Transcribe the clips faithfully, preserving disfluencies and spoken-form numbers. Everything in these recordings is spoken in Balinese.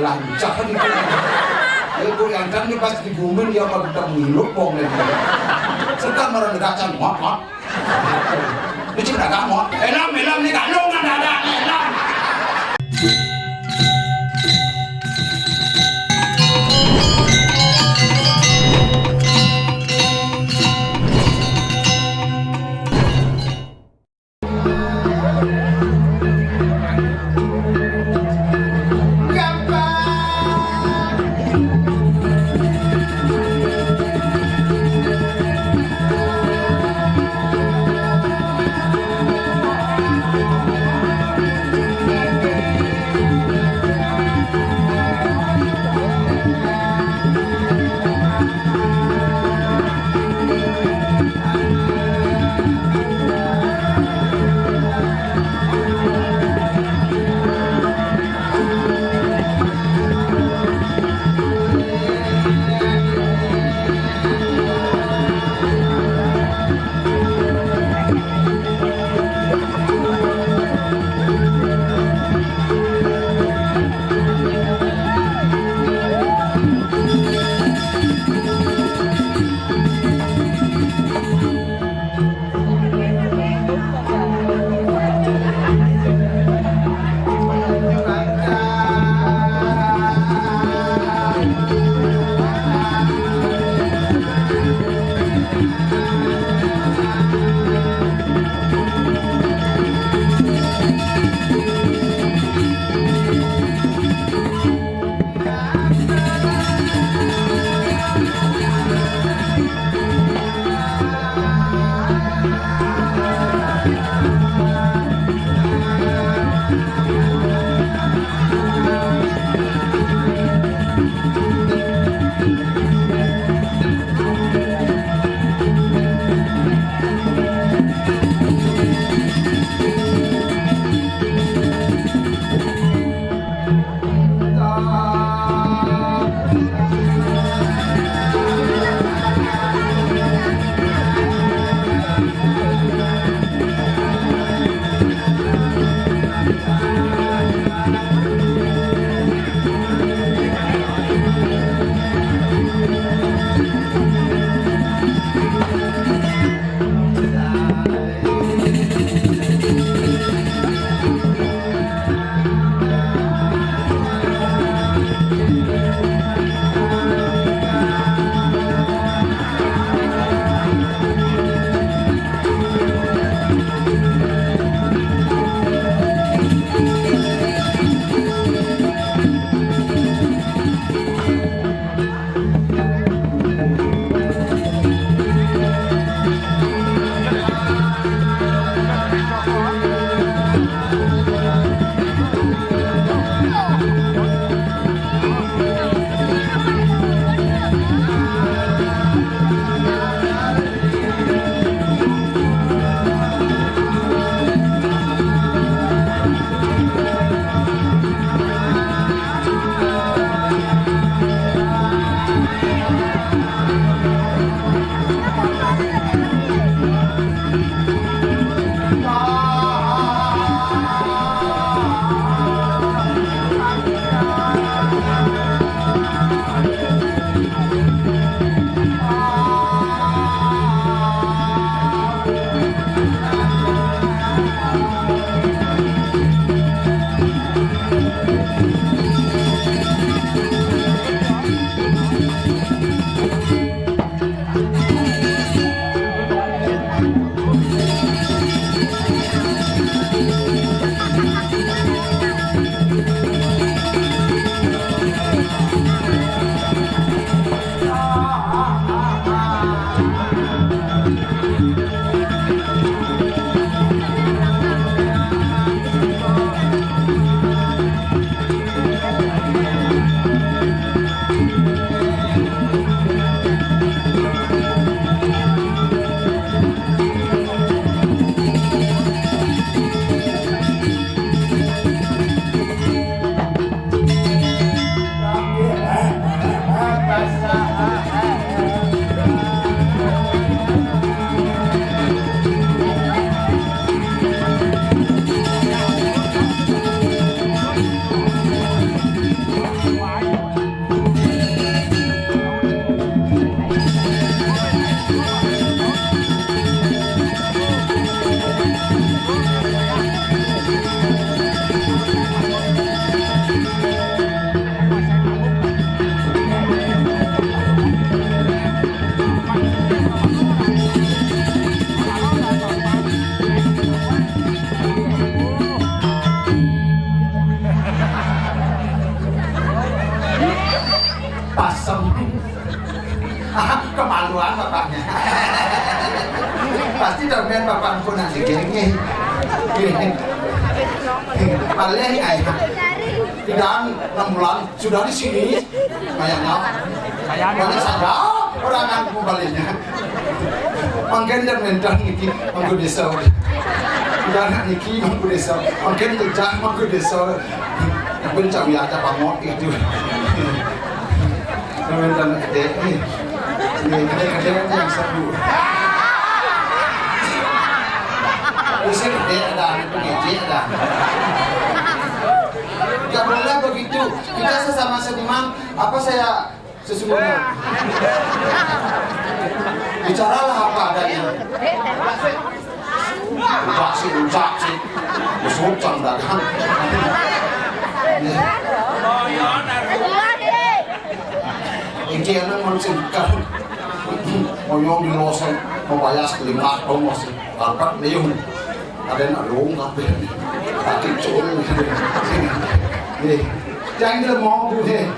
Ancak kan itu. Ya, gue yang kan ini pas digumin dia kalau kita menghirup, bohong dia. Serta marah negak can, wah, wah. Ini cuma dagang, wah. Elam, elam, ini tak nong, ada, ada, elam. Ampun, nanti gini. Gini. Balik, ayah. Tidak enam bulan, sudah di sini. Banyak nyawa. Banyak saja orang yang mau baliknya. Mangkin dan mentah niki, mangku desa. Udah anak niki, mangku desa. Mangkin kerja, mangku desa. Tapi cak ya, cak pamot itu. Mentah gede. Ini gede-gede yang seru. Bisa gede ada, anak kecil ada. Gak boleh begitu. Kita sesama seniman, apa saya sesungguhnya? Bicaralah apa adanya. Ucak sih, ucak sih. Ucak dagang. Ini anak manusia kan. Oyong di loseng, mau bayar lima dong masih. Alpat liung. Ada nak lung apa? Kaki cul. Nih, jangan dia mau bu he.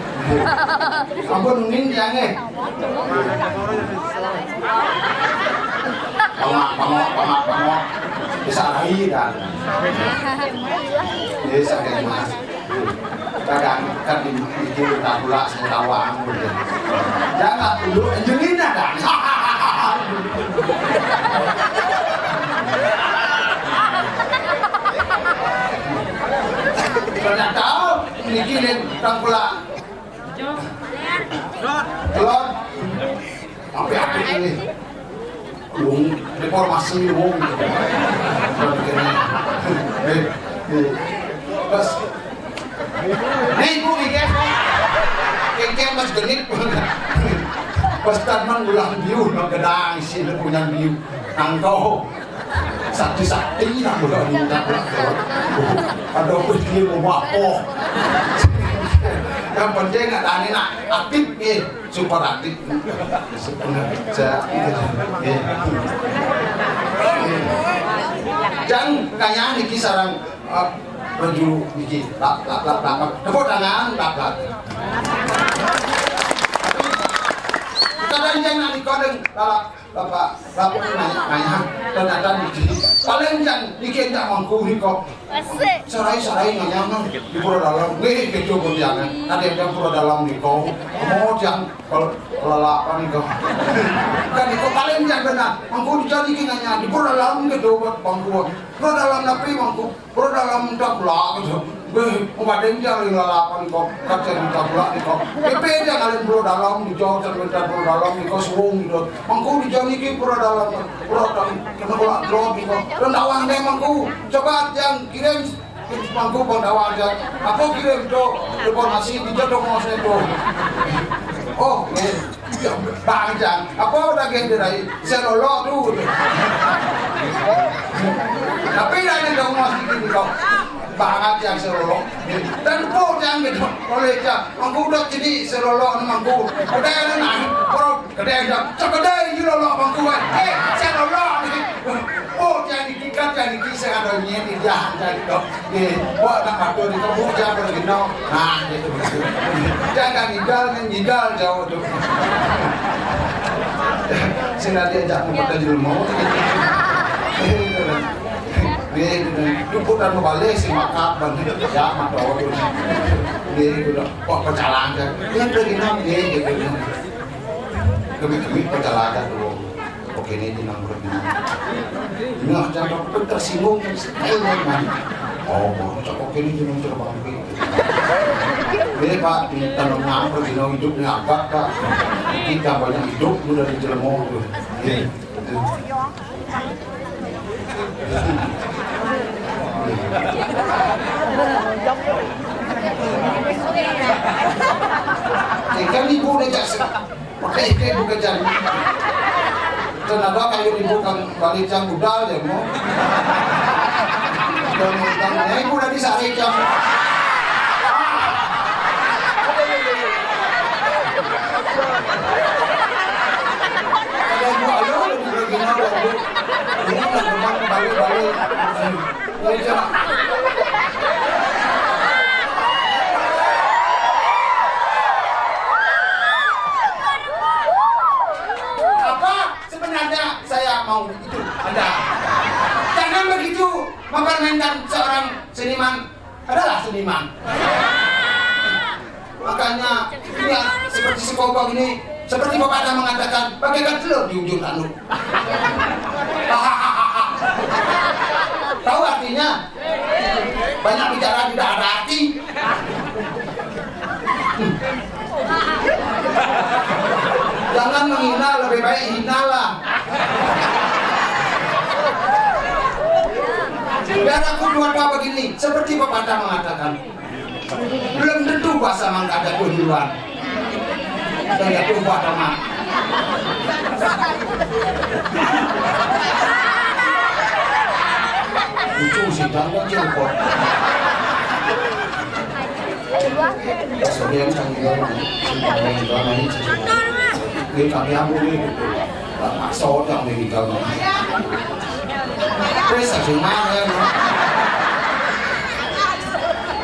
Ampun ning jangan. Pangak, pangak, pangak, pangak. Bisa lagi kan? Bisa kayak mas. Kadang kan di, di, di tak pula saya tawa ampun ya. Jangan dulu Angelina kan. Ternyata ini gini tak pula. Telur. Sampai akhirnya nih. Wong reformasi wong. Eh, eh. Terus nih ibu nih kan. Kengkeng mas genit. Pas taman ulah biu, no gedang sih punya biu. Angkau. Sakti-sakti nak udah minta. Ada pun dia mau apa. Yang penting ada anak aktif, eh. Super aktif. Saya, eh. Jangan kayak niki sarang, eh, baju niki. Lap, lap, lap, lap. Tepuk tangan, lap, lap. Kadang jangan dikodeng, lap, lap. Bapak, bapak ini nanya, nanya, ternyata niki. Paling yang niki enggak mangku niko. Sarai, sarai nanya nang di pura dalam. Wih, kejo kuntilanak. Ada yang pura dalam niko. Mau yang kalau lalapan niko. Kan niko paling yang benar. Mangku dicari nanya di pura dalam gitu buat mangku. Pura dalam tapi mangku. Pura dalam tak pula gitu. Beh, umaden dia lagi lalapan kok, kaca di tak pula di kok. Pepe dia kalian pura dalam di jauh cerita pura dalam di kok suwung gitu. Mangku di jauh niki pura dalam, pura dalam kena pula drop di kok. Rendawang deh mangku. Coba yang kirim mangku bang dawang dia. Apa kirim tuh? Informasi di jauh dong mau saya tuh. Oh, eh. Bang Jang, apa udah geng dirai? Serolok tu. Tapi dah ni dong masih gini kau. Bang Jang serolok. Dan po jang gitu. Oleh jang, mangku udah jadi serolok ni mangku. Kedai ni nang. Pro kedai jang. Cakadai je lolok mangku kan. Eh, serolok ni. Oh, jadi kikat jadi kisah ada nyen ni jahan jadi kau. Nggih, buat nak matur niku, Bu, jangan pergi no. Nah, gitu. Jangan ngidal, ngidal jauh tu. Sing diajak mau pada jelmo. Nggih, gitu. Nggih, gitu. Itu putar balik si makat bang. Ya, matur tu. Nggih, gitu. Kok pecalang kan? Ya, pergi no, nggih, gitu. Kami-kami pecalang kan dulu. Oke, ini di nomor ini. Nah, jangan tersinggung sekali, man. Oh, cocok oke ini di nomor bangkit. Ini, Pak, di tanah ngapa di nomor hidupnya agak, Pak. Kita banyak hidup udah di jelmo tuh. Iya, betul. Ikan ibu udah cak. Pakai ikan bukan jam. Tenaga kayu ibu kan balik jam budal ya mau. Dan dan ya ibu udah disarik jam. Ada ibu ayo lebih gini ada ibu. Ini kan teman balik-balik. Balik jam. Apa sebenarnya saya mau itu? Ada. adalah seniman. Makanya, ya, seperti si Kobong ini, seperti pepatah mengatakan, bagaikan telur di ujung tanduk. Tahu artinya? Banyak bicara tidak ada arti. Jangan menghina, lebih baik hinalah. Biar aku dua-dua begini, seperti pepatah mengatakan, belum tentu bahasa mangga jatuh duluan. Saya jatuh buat teman. Lucu sih, jangan kecil kok. Sorry, yang canggih banget. Ini kami aku nih. Maksudnya Amerika. Wis aja mangan.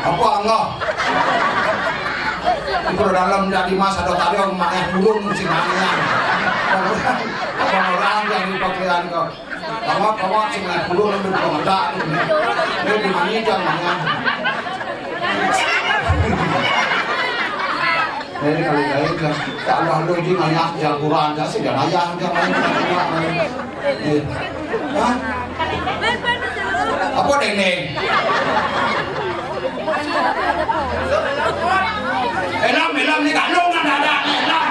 Apa enggak? Iku dalam dari masa do tadi orang makan burung si mangan. Orang yang di pakaian kau. Kamu kamu si makan burung lebih pengedak. Ini di mana jam mangan? Jadi kali lain lah. Tak Allah lu di mana jagoan dah sih dan ayah dia main. Iya. Hah? Apa dendeng? Elam, elam ni kandung ada ada elam.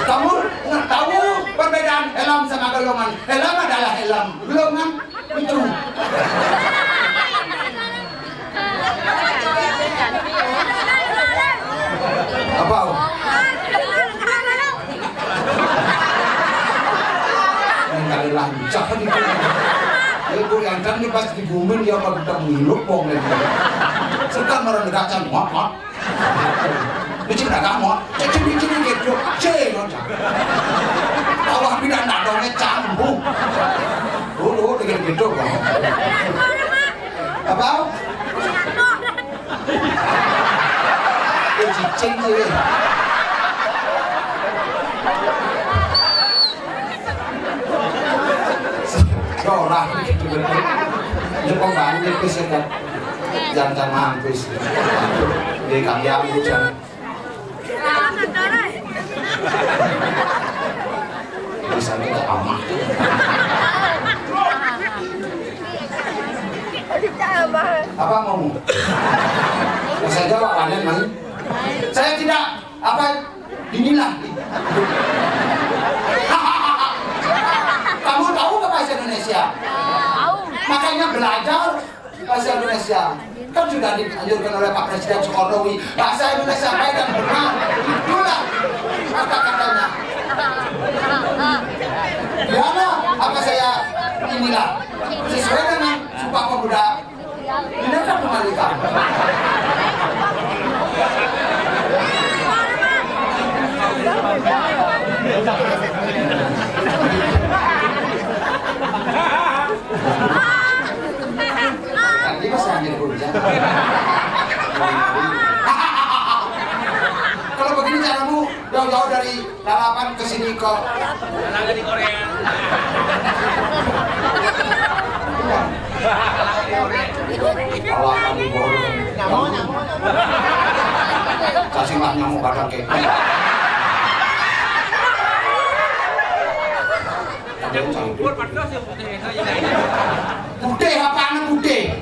Kamu nak tahu perbedaan elam sama gelongan? Elam adalah elam, gelongan itu. Apa? Yang kali lancar gitu. Ibu yang kan ni pas di bumi dia apa kita menghirup bong lagi. Sekarang orang dekat kan, wah, wah. Dia cuma dah kamu, cek cek cek cek cek cek. Awak pindah nak dongnya campur. Dulu dengan gitu bong. Apa? Eh, cicing je. Orang gitu betul. Dia pembangun itu sekat. Jangan mampus. Dia kami ambil jangan. Bisa kita aman. Apa mau? Saya jawab, Aden, main. Saya tidak, apa, inilah. Kamu tahu nggak bahasa Indonesia? Makanya belajar bahasa Indonesia. Kan sudah dianjurkan oleh Pak Presiden Jokowi. Bahasa Indonesia baik dan benar. Itulah kata-katanya. Gimana? Apa saya inilah sesuai dengan Sumpah Pemuda? Ini kan kembalikan. Tadi pas lagi hujan. Kalau begini caramu, jauh-jauh dari Lalapan ke sini ke Lalapan di Korea. Lalapan di Korea. Kasih lah nyamuk badak kayak. Putih apa anu putih?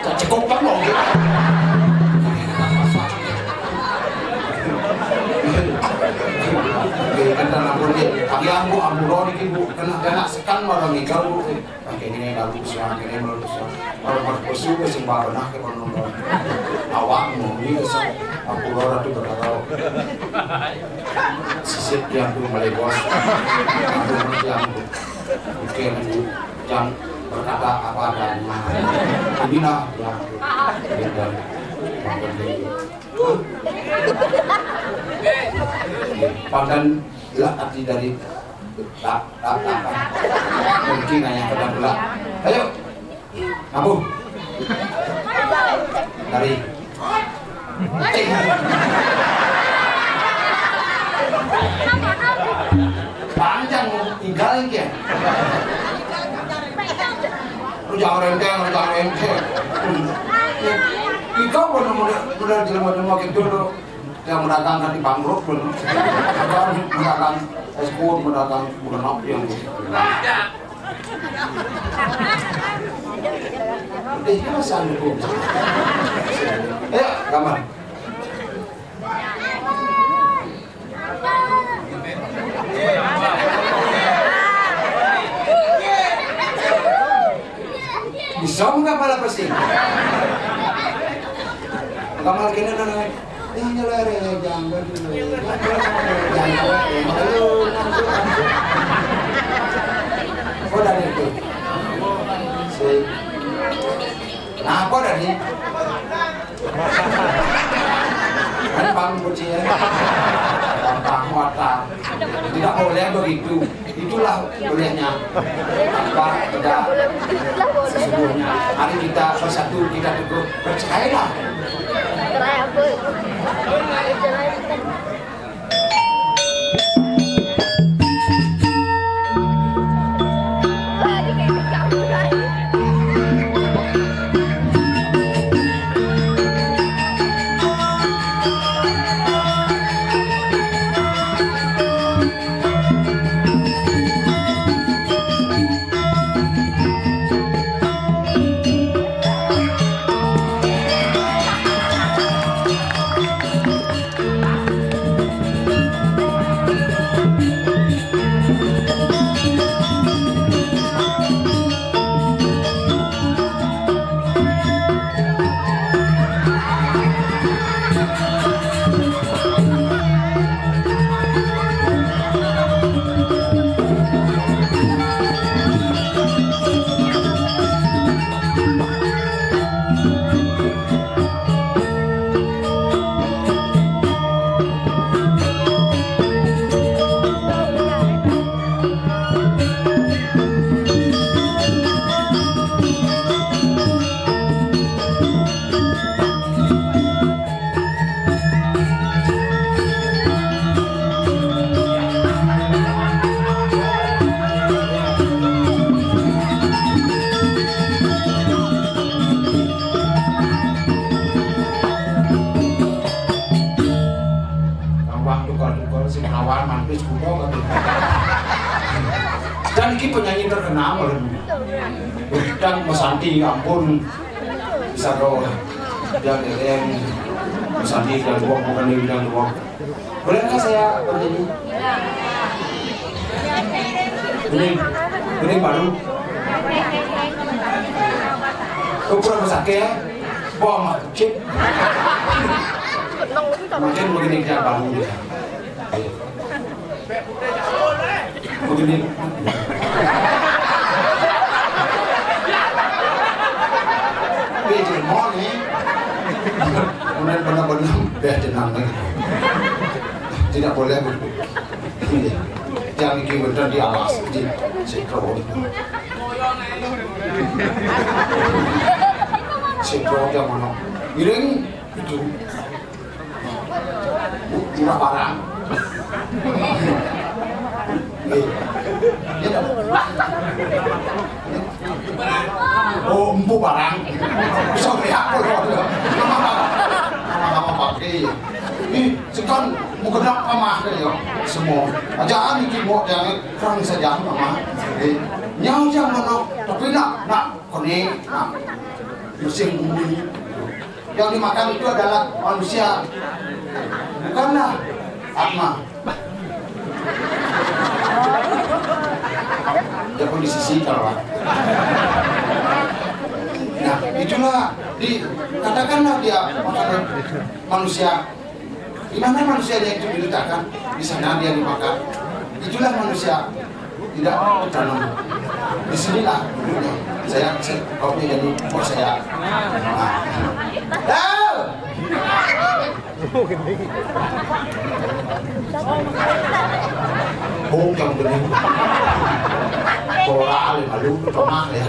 Kok cukup kan mau gitu? Oke, kan tanah pun dia. Tapi aku amburon iki, Bu. Kena kena sekan malah mikal, Bu. Pakai ini lagu siang, ini menurut siang. Kalau pas besu ke sing babenah ke penonton. Awak mau ini ke sing aku lora tuh berkata. Sisip yang tuh mulai bos. Aku yang tuh. Oke, Bu. Yang berkata apa adanya. Inilah yang tuh. Yang tuh. Pandan lah arti dari tak tak tak. Mungkin hanya pada pula. Ayo. Abu. Dari. Eh. Panjang Tinggal iki ya. Rujak renteng, rujak renteng. Iko pun modal, modal jelema-jelema gitu loh. Yang mendagang kan di bangkrut pun. Mendagang es kut, mendagang bukan apa yang gitu. Udah, ini masih ada tuh. Ayo, gambar. Bisa nggak pala pasti? Gambar gini, nah, nah. Yang nyelere, jangan dulu. Jangan dulu. Kok dari itu? Si. Nah, kok dari? Kan Bang Puji ya. Gampang, watak. Tidak boleh begitu. Itulah bolehnya. Apa tidak sesungguhnya. Mari kita bersatu, kita teguh. Percayalah. Tambah tukar-tukar si Menawan mantis kuda kan. Dan iki penyanyi terkenal malah. Dan Mas Santi, ampun, bisa kau dia keren. Mas Santi dan gua bukan dia bilang gua. Bolehkah saya bernyanyi? Ini, ini baru. Kau kurang besar ya? Bom, cip. Mungkin begini dia baru dia. Begini. Dia jadi mau nih. Kemudian benar-benar dia jenang nih. Tidak boleh begitu. Iya. Yang iki wonten di alas, di sekro. Sekro yang mana? Miring itu. Murah barang. Nggih. Iya, dong. Oh, empu barang. Sorry, aku loh. Sama-sama pakai. Ini sekarang mau kena pamah ya. Semua. Ajaan iki mau jangan kurang saja mama. Eh, nyau jangan mau. Tapi nak, nak, kone, nak. Mesin bumi. Yang dimakan itu adalah manusia, bukanlah Atma. Dia pun di sisi kalau. Nah, itulah di, katakanlah dia makan manusia. Di mana manusianya itu diletakkan, di sana dia dimakan. Itulah manusia. Tidak tertanam. Di sinilah duduknya. Saya, saya, kau ini jadi bos saya. Nah. Tahu? Oh, yang benar. Bola, lalu, tengah, ya.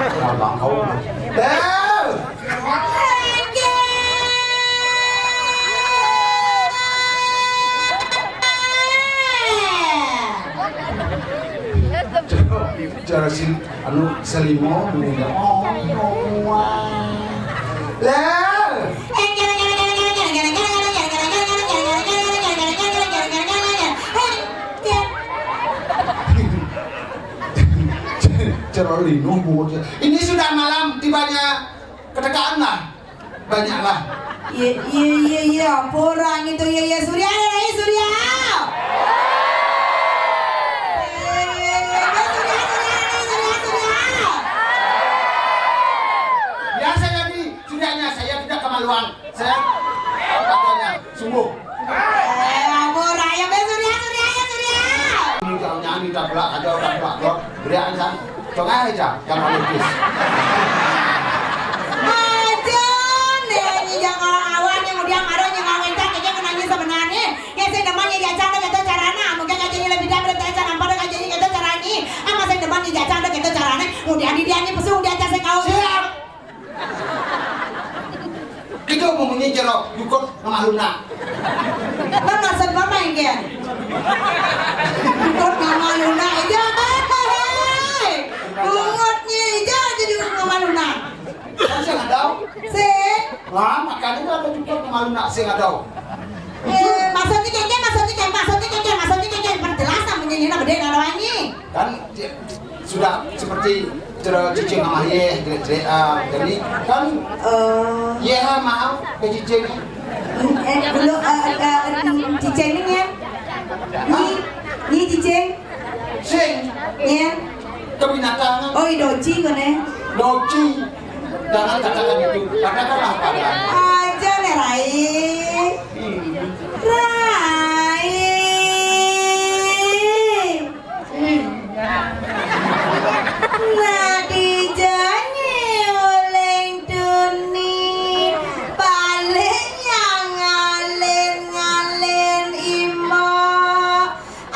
Kalau bangkau. Tahu? Cara, cara si anu, selimo, oh, lah. Cara linu, Bu. Ini sudah malam, tibanya ketekaan lah. Banyaklah. Iya, iya, iya, iya, apa orang itu? Iya, iya, Surya, ada lagi Surya. Iya, iya, iya, iya, Surya, Surya, ada Surya, Surya. Biasa jadi Suryanya, saya tidak kemaluan. Saya katanya sungguh. Eh, apa orang? Ya, Surya, Surya, ya, Surya. Ini jauhnya, ini tak belak aja, tak belak kok. Beriak kan. Cong aja, jangan lukis. Aja, nih, ini jangan lawan, yang udah marah, yang lawan, cak, cak, kena nyisa benar nih. Ya, saya demen ya, cak, ada kata carana. Mungkin aja ini lebih dah, berarti aja nampak, ada aja ini kata caranya. Ama saya demen ya, cak, ada kata carana. Mudah di dia nih, pesung, dia aja saya kau. Siap. Kita mau mengincar, yukut, ngemaluna. Kan maksud Bapak yang kian? Ikut nama Luna aja, hei. Bungutnya aja jadi nama Luna. Kan saya nggak tahu. Si. Wah, makanya itu ada juga nama Luna, saya nggak tahu. Eh, maksudnya keke, maksudnya keke, maksudnya keke, maksudnya keke, perjelas namanya ini nama dia nggak tahu ini. Kan dia sudah seperti cerita cicing sama ye, cerita, cerita, ah, jadi kan Eh, ye, maaf, ke cicing. Eh, dulu, eh, eh, eh, cicing ini ya. Ni, ni cicing. Sing. Ya. Kebinatangan. Oh, i doci kone. Doci. Jangan katakan itu. Katakanlah pada. Aja nih, Rai. Rai. Nah, dijani uling tuni, balik yang ngalen-ngalen imo,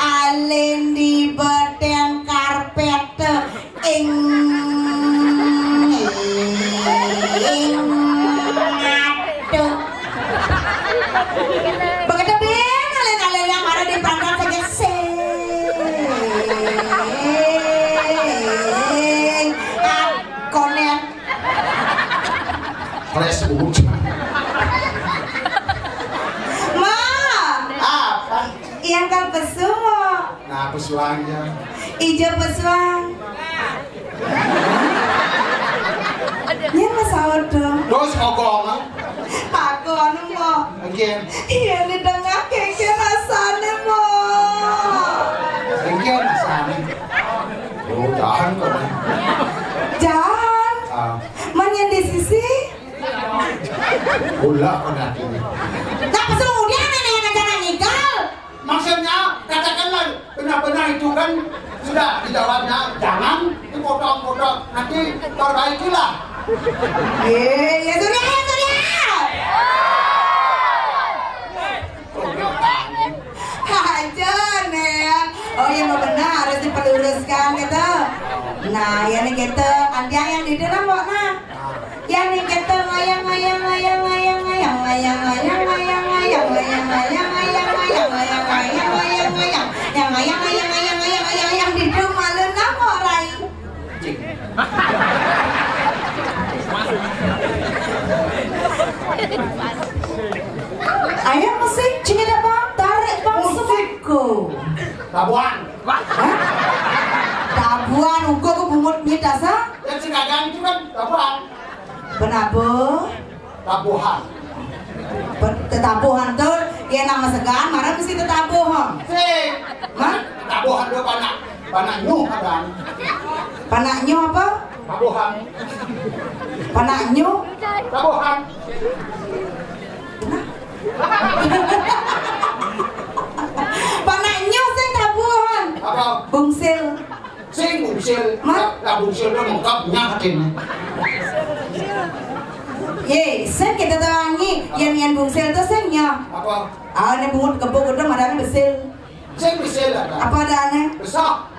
alen di beteng karpet, ing, ing, aduh. Begitu pin, alen-alen yang ada di pantat saja, sing. Ah, konen. Flash bocah. Ma. Apa? Yang kan pesu, Mo. Nah, pesuangnya. Ijo pesuang. Ini mas dong. Terus kokong, ah? Aku anu, Mo. Again. Iya, di tengah keke rasane, Mo. Again, rasane. Oh, tahan kok. Jangan. Ah. Man yang di sisi. Ulah kok nanti. Nah, pesu kemudian ini yang rencana ngigal. Maksudnya, katakanlah benar-benar itu kan sudah dijawabnya, jangan dipotong-potong, nanti perbaikilah. Eh, ya sudah, ya sudah. Aja nih. Oh ya, mau benar harus dipeluruskan gitu. Nah, ya nih gitu. Antiang yang di dalam, Mbok, nah. Yang nih kita ngayang, ngayang, ngayang, ngayang, ngayang, ngayang, ngayang, ngayang, ngayang, ngayang, ngayang, ngayang, ngayang, ngayang, ngayang, ngayang, ngayang, yang ngayang, ngayang, ngayang, ngayang, ngayang, ngayang, di rumah lu namo, Rai? Ayo musik, cekidot bang, tarik bang, musik. Semangku. Tabuhan. Hah? Tabuhan, ugo ku bungut nyit dasar. Yang si dagang itu kan tabuhan. Penabuh. Tabuhan. Pe-, tetabuhan tuh, ya nama segan, marah mesti tetabuh, Om. Si. Hah? Tabuhan dua panak. Panak nyuh, kan? Panak nyuh apa? Tabuhan. Panak nyuh? Tabuhan. Panak nyuh sing tabuhan. Apa? Bungsil. Sing bungsil. Mat? Lah, lah bungsil tuh lengkap, nyatin. Ye, sing kita tawangi, yang, yang bungsil tuh sing nyuh. Apa? Ah, ini bungut kebo kudu marani besil. Sing besil apa? Apa ada aneh? Besok.